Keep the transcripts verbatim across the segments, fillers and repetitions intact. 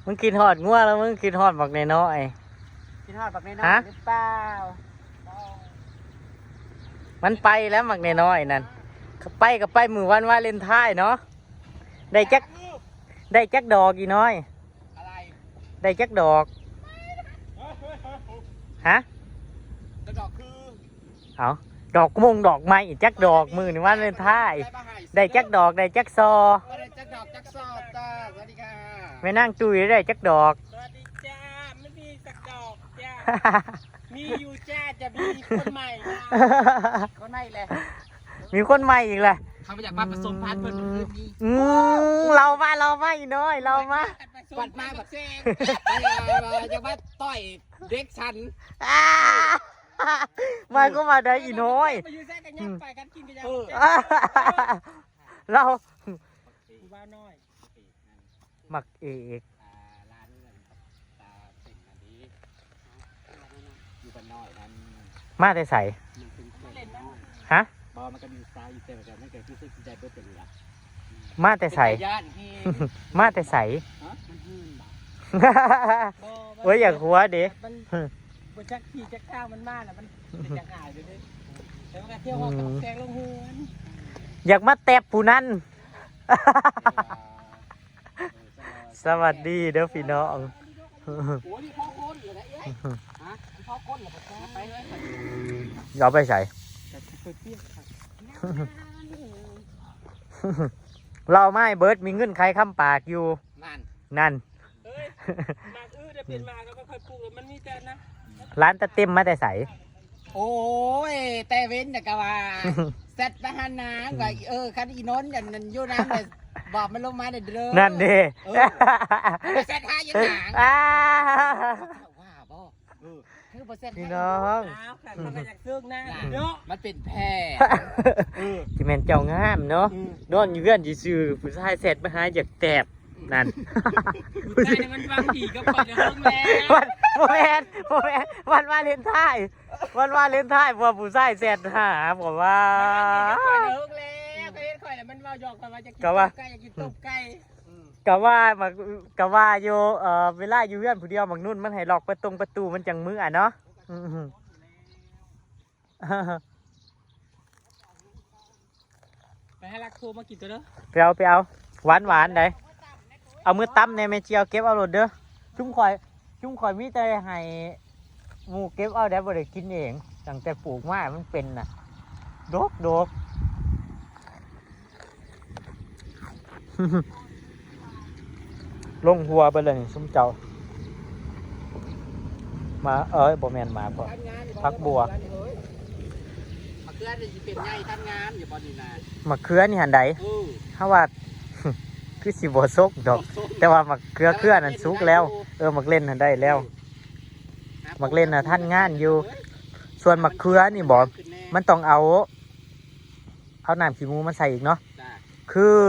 มึงคิดฮอดงัวแล้วมึงคิดฮอดบักน้อยๆ คิดฮอดบักน้อยๆ ฮะ หรือเปล่า มันไปแล้วบักน้อยๆ นั่น ไปก็ไปมื้อวันวาเลนไทน์เนาะ ได้จัก ได้จักดอกอีน้อย อะไร ได้จักดอก ฮะ กระดอกคือ เอา ดอกมงดอกไม้จักดอก มื้อนี้วาเลนไทน์ ได้จักดอก ได้จักซอ ได้จักดอกจักซอจ้า สวัสดีค่ะ แม่นางตุ้ยได้จักดอก สวัสดีจ้า ไม่มีสักดอกจ้า มีอยู่จ้า จะมีคนใหม่มา คนไหนแหละ มีคนใหม่อีกแหละ เขาไม่อยากมาผสมพันธุ์เพิ่นคืนนี้ อืม เรามา เรามาอีน้อย เรามา ปัดมาแบบแซง อยากมาต่อยเด็กฉัน อ่า มาก็มาได้อีน้อย มาอยู่แซงกันย่างไปกันกินกันย่าง เออ เรา กูว่าน้อย มักเอก อ่า ร้านเงินตาเต็งอันนี้ อยู่บ้านน้อยนั้น มาแต่ไส มันเป็นคนน้อย ฮะ บ่ มันก็มีสไตล์อยู่แต่ว่ามันก็รู้สึกสิได้เบิดเป็นหลัก มาแต่ไส เป็นตาย้านแฮง มาแต่ไส ฮะ มันหื่นบ่ บ่ มัน โอ้ย อยากหัวเด้ มัน บ่จักที่จักทางมันมาแล้วมันเป็นจังอายอยู่เด้ แต่ว่าก็เที่ยวฮอดกับแซงลงเฮือน อยากมาแตบผู้นั้น สวัสดีเด้อพี่น้อง โอ้ย นี่พ่อคนเหรอนะเอ้ย ฮะ นี่พ่อคนเหรอ ไปเลย เอาไปใส่ แต่ไปเปียกค่ะ เราไม่เบิดมีเงินใครค้ำปากอยู่ นั่น นั่น เอ้ย หมากอื้อได้เป็นหมากแล้วก็ค่อยปลูก มันมีแต่นะ ร้านตะเต็มมาแต่ใส โอ้ย แต่เว้นน่ะก็ว่า แซดมาหานางว่า เออ คันอีนนท์นั่นนั่นอยู่นำน่ะ บอกมันลงมาเด้อ นั่นเด้ เออ ไปแซดหาอยู่นาง อ่า ว่าบ่ เออ คือบ่แซด พี่น้อง อ้าว ค่ะ มันก็อยากเซิงหน้าเนาะ มันเป็นแผน เออ ที่แม่นเจ้างามเนาะ อืม นอนอยู่เฮือนซื่อๆ ผู้ชายแซดมาหาอยากแตบ นั่น ผู้ชายนี่มันหวังดีกับข้อยเด้อ แม่ วัน บ่แม่น บ่แม่น วันวาเลนไทน์ วันวาเลนไทน์ พวกผู้ชายแซดหา ผมว่า มันหวังดีกับข้อยเด้อ แล้ว ก็เห็นข้อยแล้วมันเว้าหยอกข้อยว่าจะกิน ก็ว่า ต้มไก่ อยากกินต้มไก่ อืม ก็ว่ามา ก็ว่าอยู่ เอ่อ เวลาอยู่เฮือนผู้เดียว บักนุ่นมันให้ล็อกประตงประตูมันจังมื้ออะเนาะ อืม ไปหาลักโทรมากินตัวเด้อ ไปเอา ไปเอา หวานๆ ได๋ เอามือตำแหน่แม่เจียว เก็บเอาโลดเด้อ จุ่มข่อย จุ่มข่อยมีแต่ให้หมู่เก็บเอา ได้บ่ได้กินเอง ตั้งแต่ปลูกมามันเป็นน่ะ ดกดก ลงหัวไปเลยนี่ซุมเจ้า มา เอ้ย บ่แม่นมา บ่ ทันงานอยู่บ่ ผักบัว เฮ้ย มะเขือนี่สิเป็นไงทันงานอยู่บ่นี่นะ มะเขือนี่หั่นใด เออ เฮาว่า คือสิบ่สุกดอก บ่สุก แต่ว่ามะเขือ เขือนั่นสุกแล้ว เออ หมากเล่นหั่นได้แล้ว เออ หมากเล่นน่ะทันงานอยู่ ส่วนมะเขือนี่บ่ มันต้องเอา เอาน้ำขี้หมูมาใส่อีกเนาะ จ้ะ คือ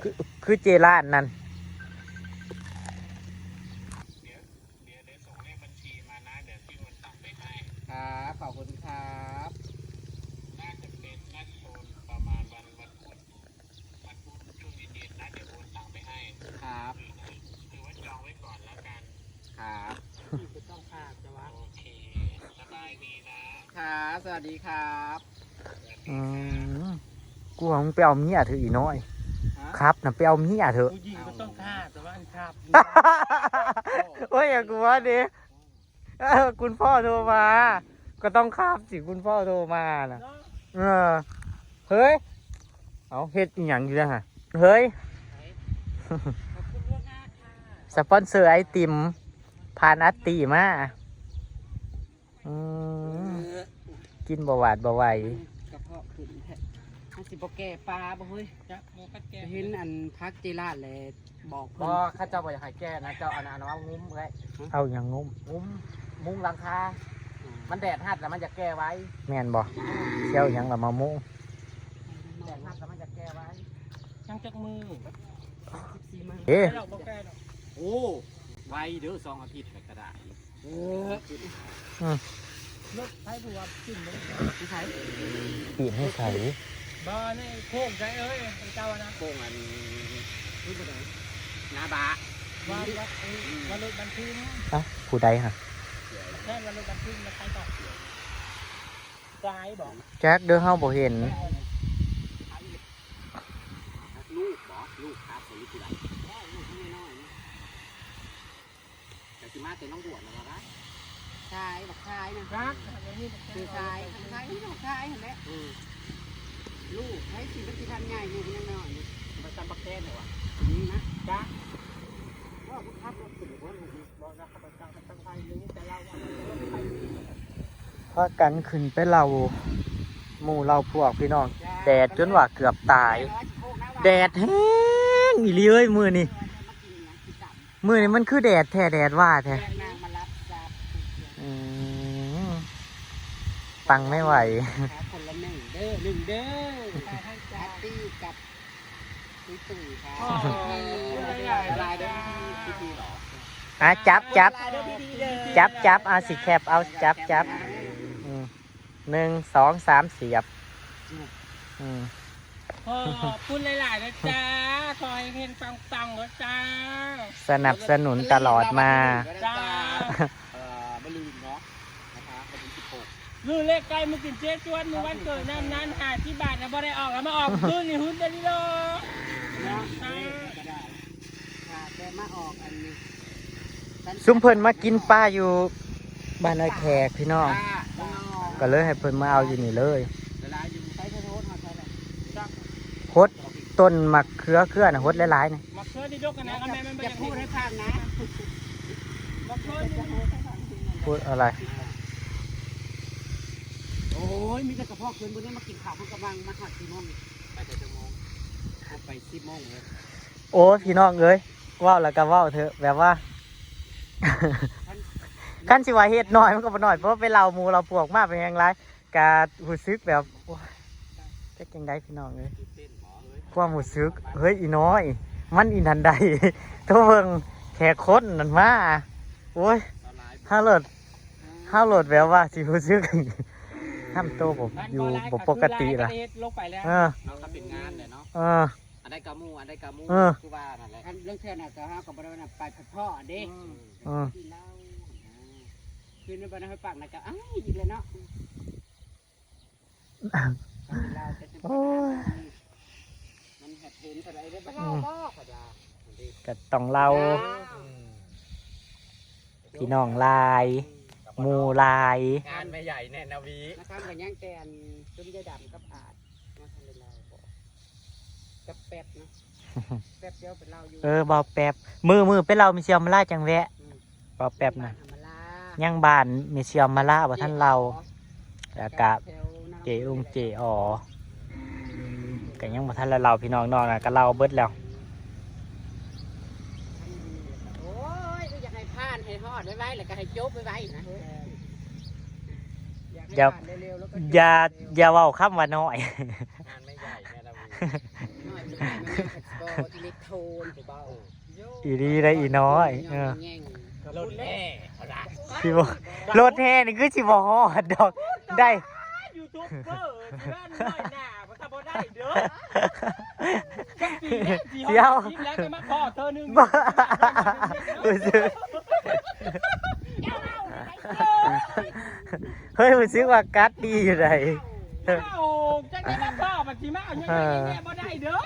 คือ คือเจลานนั่น เดี๋ยว เดี๋ยวส่งเลขบัญชีมานะ เดี๋ยวพี่โอนตังค์ไปให้ ครับ ขอบคุณครับ น่าจะเป็นน่าจะโอนประมาณวัน วันพุธ วันพุธช่วงเย็นๆนะ เดี๋ยวโอนตังค์ไปให้ ครับ ถือว่าจองไว้ก่อนแล้วกัน ครับ ก็ต้องขาดแต่ว่า โอเค สบายดีนะ ครับ สวัสดีครับ อืม กูว่ามึงไปเอาเมียเถอะอีน้อย ฮะ ครับนะ ไปเอาเมียเถอะ ผู้หญิงก็ต้องขาดแต่ว่าอันครับ โอ้ย อย่ากูว่าดิ เออ คุณพ่อโทรมา ก็ต้องครับสิ คุณพ่อโทรมาน่ะ เนาะ เออ เฮ้ย เอาเฮ็ดอีหยังอยู่นะฮะ เฮ้ย ขอบคุณล่วงหน้าค่ะ สปอนเซอร์ไอติม ผ่านอัตติมา อืม เออ กินบ่หวาดบ่ไหว กระเพาะขึ้นแท้ มันสิบ่แก่ปลาบ่เฮ้ย จักบ่คัดแก่ เห็นอันผักเจลาดแหละ บอกเพิ่น บ่ เขาเจ้าบ่อยากให้แก่นะ เจ้าเอาน้ำเอางุ้มไว้ เอาหยังงุ้ม งุ้ม มุงหลังคา อืม มันแดดฮัดแล้วมันจะแก่ไว้ แม่นบ่ เสี่ยวหยังละมามุง แดดฮัดแล้วมันจะแก่ไว้ ยังจักมือ สิบสี่มื้อ เอ๊ะ แล้วเราบ่แก่ดอก โอ้ ไวเด้อ สองอาทิตย์ก็ได้ เออ อืม รถไฟผู้ว่ากินบ่ได้ ที่ไส ปีนให้ใส บ่ นี่โค้งใจเอ้ย เจ้านะ โค้งอันนี้ นี่บ่ได้ หน้าบา ว่ารถเอ้ยว่ารถบรรทุก อ่ะ ผู้ใดฮะ แค่ว่ารถบรรทุกมาใช้ต่อซ้ายบอก จักเด้อ เฮาบ่เห็น ลูกบอกลูกครับคนนี้คืออะไรลูกน้อยๆนี่แต่สิมาแต่น้องบวชนะว่า ชายบักชายนะ รักอันนี้ คือชายชายนี่บักชายนั่นแหละ อืม ลูกให้สิมันสิทันใหญ่อยู่มันยังน้อยอยู่ มันจำบักแตนเหรอวะ นี่นะ จ้ะ ว่าผู้ขับรถขึ้นหรือว่าลูก บอกนะขับรถตั้งตั้งไฟนี่แต่เราว่า พากันขึ้นไปเล่าหมู่เล่าพวกพี่น้อง แดดจนว่าเกือบตาย แดดแฮงอีหลีเอ้ยมื้อนี้ มื้อนี้มันคือแดดแท้แดดว่าแท้ อืม ตังไม่ไหว คนละหนึ่งเด้อหนึ่งเด้อ ปาร์ตี้กับตุ้ยตุ้ยครับ อ๋อ ลายเด้อพี่พีเหรอ อ่ะ จับจับ ลายเด้อพี่พีเด้อ จับจับ อ่ะ สิแคปเอา จับจับ อืม หนึ่ง สอง สาม เสียบ อืม ขอบคุณหลายๆนะจ๊ะ ขอให้เฮงปังๆนะจ๊ะ สนับสนุนตลอดมา จ้า เอ่อมะรืนเนาะ นะคะวันที่สิบหก มื้อเลขใกล้มื้อกินเจ๊จวนมื้อวันเกิดนั่นนั่นหาที่บาทนะบ่ได้ออกแล้วมาออกมื้อนี่หุ้นเดลิโล เนาะ อ่า ก็ได้ ค่ะแต่มาออกอันนี้ ซุมเพิ่นมากินปลาอยู่บ้านนาแขกพี่น้อง ค่ะ ก็เลยให้เพิ่นมาเอาอยู่นี่เลย เวลาอยู่ใช้โทษมาใช้แหละ หดต้นมะเขือเครือน่ะ หดหลายๆน่ะ มะเขือที่ยกกันนะ แม่มัน อย่าพูดให้ฟังนะ มะเขือนี่ พูดอะไร โอ้ย มีแต่กระเพาะคืนบนนี้มากินข้าวมันกำลังมาหอดสี่โมงนี่ ไปแต่ชั่วโมง เอาไปสิบโมงเลย โอ้ย พี่น้องเอ้ย เว้าแล้วก็เว้าเถอะ แบบว่า คันสิว่าเฮ็ดน้อยมันก็บ่น้อย เพราะว่าไปเล่าหมู่เล่าพวกมาเป็นหยังหลาย กะรู้สึกแบบ โอ้ย จักจั่งใด๋พี่น้องเอ้ย ความรู้สึก เฮ้ย อีน้อย มันอีนั่นใด๋ โตเบิ่งแขกคนนั่นมา โอ้ย เฮาโลด เฮาโลดแบบว่าสิรู้สึก ทำโตบ่อยู่ บ่ปกติล่ะ เออ เนาะ ก็เป็นงานแหละเนาะ เออ อันใดกะหมู่ อันใดกะหมู่ เออ คือว่านั่นแหละ อันเรื่องเทื่อน่ะก็เฮาก็บ่ได้ว่าไปพอเด้ อืม เออ กินเหล้า อ่า คืนนั้นบ่ได้ให้ฟังนะก็ อ้าย อีกแล้วเนาะ โอ้ย มันหัดเห็นเท่าใดได้บ่ อืม เล่าบ่ ก็ต้องเล่า อืม พี่น้องหลาย หมู่หลาย งานแม่ใหญ่แน่นาวี นะครับ ก็ยังแต่อันซุมยายดำกับอาด มาทันได้เล่าบ่ กับแป๊บเนาะ แป๊บเดียวเป็นเล่าอยู่ เออ บ่าวแป๊บ มื้อ มื้อไปเล่ามิวเซียมมาลาจั่งแวะ อืม บ่าวแป๊บน่ะ ยังบ้านแม่เซียมมาลาบ่ทันเล่า แล้วกะเจอุงเจออ ก็ยังบ่ทันได้เล่าพี่น้อง นอกน่ะก็เล่าเบิดแล้ว โอ้ย อยากให้ผ่านให้ฮอดไวๆ แล้วก็ให้จบไวๆ นะ อย่า อย่า อย่าเว้าคำว่าน้อย งานไม่ใหญ่แน่นาวี น้อยมันน้อยมันน้อย อิเล็กโทรนผู้เบา อีหลีได้อีน้อย เออ รถแห่ สิบ่ รถแห่นี่คือสิบ่ฮอดดอก ได้ ยูทูบเบอร์สิบ้านน้อยหน้า มันก็บ่ได้เด้อ จักปีแล้วสิฮอด เดี๋ยว คลิปแล้วจะมาขอเธอหนึ่ง บ่ รู้สึก เฮ้ย รู้สึกว่ากัดดีอยู่ได๋ เอ้า จักได้มาขอ บัดสิมาเอายังไงเนี่ย บ่ได้เด้อ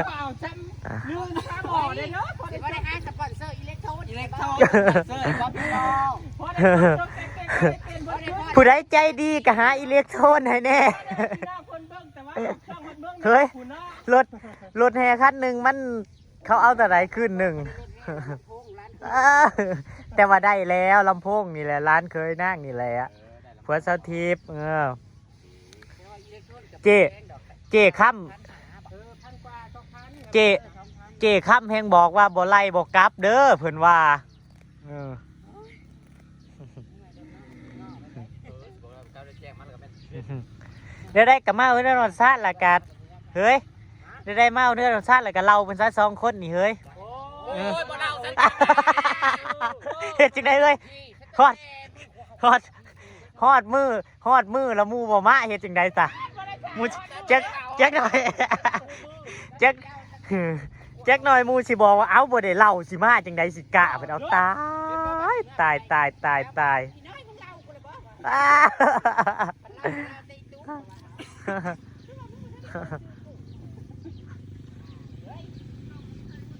บ่เอาซ้ำ ลืมค่าบ่ได้เนาะ สิบ่ได้หาสปอนเซอร์อิเล็กโทรน อิเล็กโทรน สปอนเซอร์ บ่พี่น้อง ผู้ใดใจดีก็หาอิเล็กโทรนให้แน่ เฮ้ย รถ รถแห่คันหนึ่งมัน เขาเอาแต่ใดคืนหนึ่ง แต่ว่าได้แล้ว ลำโพงนี่แหละ ร้านเคยนั่งนี่แหละ ผัวสาวทิพย์ เออ เจ้ เจ้คำ เจ้ เจ้คำแฮงบอกว่าบ่ไล่บ่กลับเด้อ เพิ่นว่า เออ ได้ได้กลับมาเฮ้ย นอนซะละกัด เฮ้ย ได้ได้มาเฮ้ย นอนซะละกัด เราเป็นซะสองคนนี่เฮ้ย โอ้ย บ่เล่าซะ เฮ็ดจังได๋เฮ้ย ฮอด ฮอด ฮอดมื้อ ฮอดมื้อแล้วหมู่บ่มาเฮ็ดจังได๋ซะ หมู่จัก จักหน่อย จัก จักหน่อยหมู่สิบอกว่า เอ้า บ่ได้เล่า สิมาจังใด๋ สิกล้า เพิ่นเอา ตาย ตาย ตาย ตาย ตาย อ้า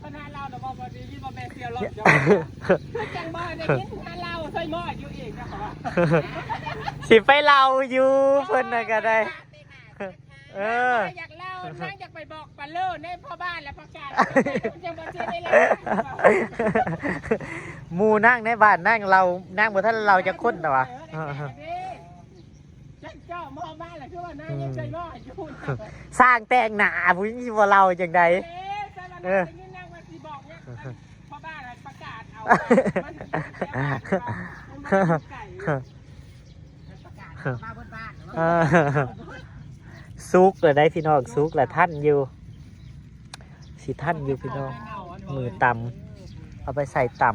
ปัญหาเราแต่ว่าวันนี้ที่มาแม่เสียรถเดี๋ยวจังบ่ได้ยินหาเราใส่หม้ออยู่อีกนะขอว่า สิไปเล่าอยู่เพิ่นน่ะก็ได้ เออ อยากเล่านั่งอยากไปบอกปาเลอร์ในพ่อบ้านและประกาศยังบ่เสียได้แล้ว หมู่นั่งในบ้านนั่งเล่านั่งบ่ทันเล่าจักคนแต่ว่า จังเจ้าพ่อบ้านแหละคือว่านั่งยังใจร้อนอยู่ สร้างแต่งหน้าผู้หญิงสิบ่เล่าจังใด๋ เอ๊ะสาร เอ นั อ ดนี่นั่งมาสิบอกเนี่ยพ่อบ้านประกาศเอามันมันไก่ประกาศมาบนบ้าน เออ สุกแล้วได้พี่น้อง สุกแล้วทันอยู่ สิทันอยู่พี่น้อง มือตำ เอาไปใส่ตำ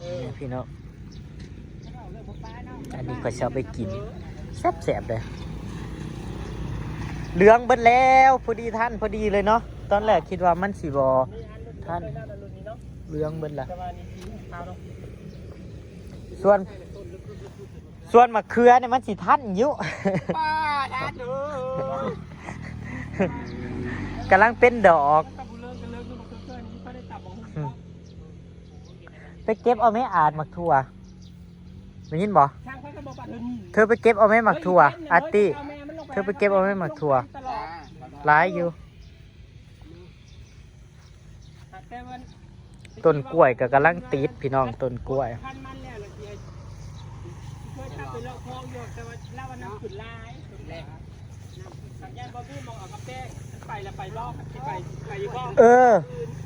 นี่พี่น้อง อันนี้ก็จะเอาไปกิน แซ่บๆเลย เหลืองเบิดแล้ว พอดีทัน พอดีเลยเนาะ ตอนแรกคิดว่ามันสิบ่ทัน เหลืองเบิดละ ส่วน ส่วนมะเขือเนี่ยมันสิทันอยู่ ป้าทันเด้อ กำลังเป็นดอก ตะบุเลิกกันเลิกดูมาเกินนี้ก็ได้ตับของ ไปเก็บเอาแม่อาดหมากถั่ว ได้ยินบ่ ช่างเขาจะบอกปัดเธอนี่ เธอไปเก็บเอาแม่หมากถั่ว อาร์ตี้ เธอไปเก็บเอาแม่หมากถั่ว หลายอยู่ ต้นกล้วยก็กำลังติดพี่น้อง ต้นกล้วย พันมันแล้วละเดียวเคยทำไปเลาะคลองอยู่แต่ว่าเล่าว่าน้ำขึ้นหลายแหละ สัญญาณบ่มีมองเอากระแป้งไปละไปรอบไปไปอยู่บ่ เออ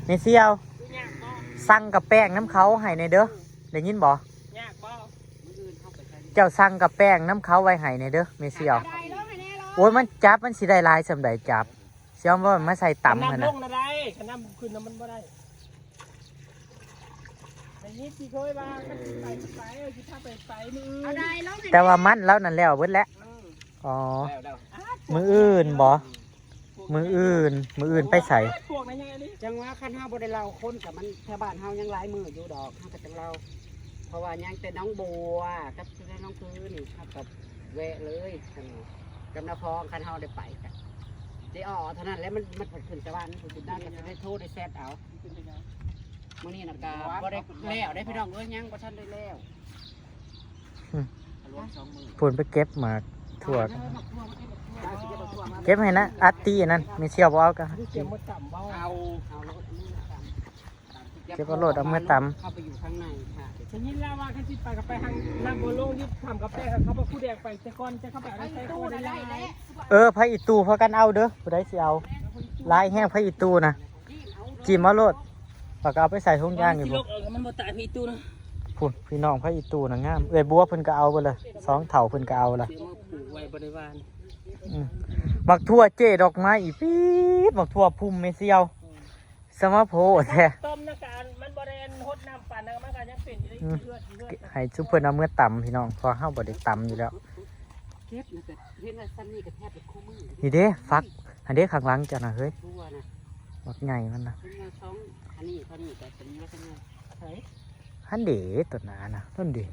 แม่เสี่ยว ยากบ่ สั่งกับแป้งน้ำเขาให้ในอยเด้อ ได้ยินบ่ ยากบ่ เจ้าสั่งกับแป้งน้ำเขาไว้ให้ในอยเด้อ แม่เสี่ยว ได้แล้วไงแน่รอ โอ้ย มันจับ มันสิได้หลายส่ำใดจับ เสี่ยวว่ามาใส่ตำหั่น น้ำล น่ะ งนะได้ขนาดขึ้นน้ำมันบ่ได้อันนี้สิเคยว่ามันสิไปไปเออสิพาไปไปมือ เอาได้แล้วไง แต่ว่ามันแล้วนั่นแล้วเบิดแล้ว อืม อ๋อ แล้วแล้ว มื้ออื่นบ่ มื้ออื่น มื้ออื่นไปใส่ พวกนั้นยังไงนี่ จังว่าคันเฮาบ่ได้เล่าคนกับมันแถวบ้านเฮายังหลายมืออยู่ดอกเฮาก็จังเล่าเพราะว่ายังแต่น้องบัวกับแต่น้องพื้นนี่เฮาก็แวะเลยคันกับนครคันเฮาได้ไปกันเจออเท่านั้นแล้วมันมันผัดขึ้นสวรรค์ผู้สิได้ก็จะได้โทรได้แชทเอามื้อนี้นะกะบ่ได้แล้วได้พี่น้องเอ้ยยังบ่ทันได้แล้ว ผลไปเก็บหมากถั่วกัน เก็บให้นะ อัตตี้อันนั้น มีเสี่ยวบ่เอากัน เตรียมมาต่ำบ่ เอาเอารถ เก็บเอาโลดเอาเมื่อตำ เข้าไปอยู่ข้างในค่ะ ฉันยินแล้วว่าคันสิไปก็ไปทางน้ำบ่ลงยึดทำกาแฟเขาไปคู่แดงไปแต่ก่อนจะเข้าไปเอาได้ใช้ก็ได้ เออ พระอีตูพากันเอาเด้อ ผู้ใดสิเอา หลายแฮงพระอีตูนะ จิ้มเอาโลด แล้วก็เอาไปใส่ถุงยางอยู่ สิลกเอามันบ่ตายพี่ตู้นะ พุ้น พี่น้องพระอีตูนะงาม เอ้ยบัวเพิ่นก็เอาไปเลย สองเฒ่าเพิ่นก็เอาละ เดี๋ยวมาปลูกไว้บริวาร อืม บักถั่วเจดอกไม้อีปี๊ด บักถั่วพุ่มแม่เสี่ยว สมาโพแท้ ต้มนะการมันบ่ได้หดน้ำปานนั้นมันก็ยังเป็นอยู่ได้เลือดอยู่เลือด ให้ซุมเพิ่นเอาเมื่อตำพี่น้อง เพอเฮาบ่ได้ตำอยู่แล้ว เก็บนะแต่เห็นว่าซ้ำนี่ก็แทบจะคู่มือ นี่เด้ ฟัก อันเด้ข้างหลังจ้ะนะเฮ้ย ทั่วนะ บักใหญ่มันนะ เห็นว่าสองอันนี้เท่านี้ก็เป็นว่าเท่านี้ หันเด้ต้นนานะต้นเด้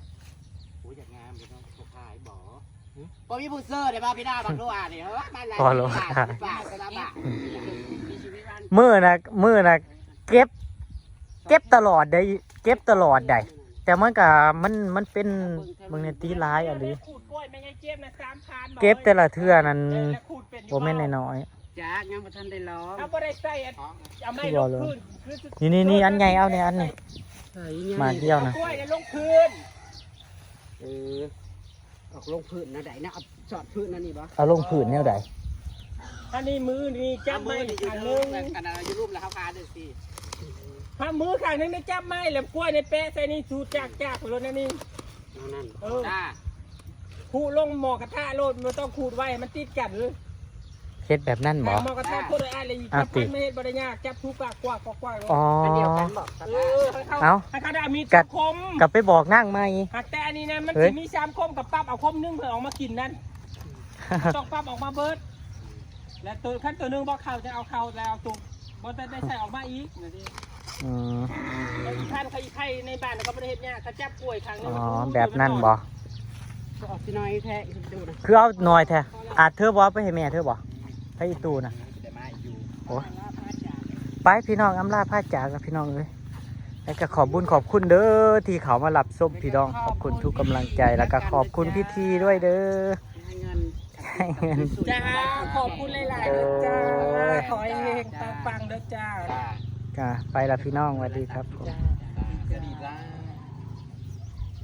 โอ้ยอยากงามเลยเนาะเขาขายบ่ บ่มีผู้ซื้อได้บ่พี่น้าบักทั่วนี่เฮ้ยมาหลาย พอแล้ว บาทสิบบาทก็ละบาท มื้อนะมื้อนะเก็บ เก็บตลอดได้ เก็บตลอดได้ แต่มันก็มันมันเป็น มึงเนี่ยตีหลายอะหลี ขูดกล้วยไม่ใช่เจ็บนะสามพัน เก็บแต่ละเทื่อนั้น ขูดเป็น บ่แม่นน้อย จากยังบ่ทันได้ลอง เอาบ่ได้ใส่อันเอาไม้ลงพื้นคือ ๆนี่นี่นี่อันใหญ่เอาเนี่ยอันนี้ ใส่ หมากเดียวนะ กล้วยแล้วลงพื้น เออออกลงพื้นนะไดนะเอาสอดพื้นนั่นนี่บ่ เอาลงพื้นแนวใด อันนี้มือนี่จับไม้ข้างหนึง กันเอาอยู่รูปแล้วเขาพาเด้อสิ พามือข้างหนึงนี่จับไม้แล้วกล้วยในแปะใส่นี่สูดจากจากรถนั่นนี่ เอานั่น เออ จ้า ผู้ลงหมอกระทะโลดมันต้องขูดไว้ให้มันติดกันเลย เฮ็ดแบบนั้นบ่ หมอกระทะโคตรอ้ายเลย อ่ะ จับ ติ มันไม่เห็นบ่ได้ยากจับทุกปากกว้างกว้างๆ อ๋อ อันเดียวกันบอก เออให้เขา เอ้า ให้เขาได้มี กั ด ด คม กลับไปบอกนางใหม่ หากแต่อันนี้นะมัน เฮ้ย จะมีสามคมกับปั๊บเอาคมหนึงเพื่อออกมากินนั่น ต้องปั๊บออกมาเบิด และตัวขั้นตัวหนึงบอกเขาจะเอาเขาแล้วเอาตัว บ่ได้ได้ใส่ออกมาอีกนะดิ อืม ไอ้พันเขาอีไข่ในบ้านเขาไม่ได้เฮ็ดเนี่ยเขาจับป่วยครั้งหนึ อ๋ ง อแบบนั้นบ่ ก็ออกที่น้อยแท้ดูนะ คือเอาหน่อยแท้ อาจเธอบ่ไปให้แม่เธอบ่ไปอีตู้นะโอ้ไปพี่น้องอำลาพาจากแล้วพี่น้องเอ้ยแล้วก็ขอบบุญขอบคุณเด้อที่เขามารับชมพี่น้องขอบคุณทุกกำลังใจแล้วก็ขอบคุณพี่ทีด้วยเด้อ ให้เงิน ให้เงิน จ้าขอบคุณหลายๆนะจ้า เออ ขอให้เฮงๆปังๆเด้อจ้า จ้าไปละพี่น้องสวัสดีครับผม จ้า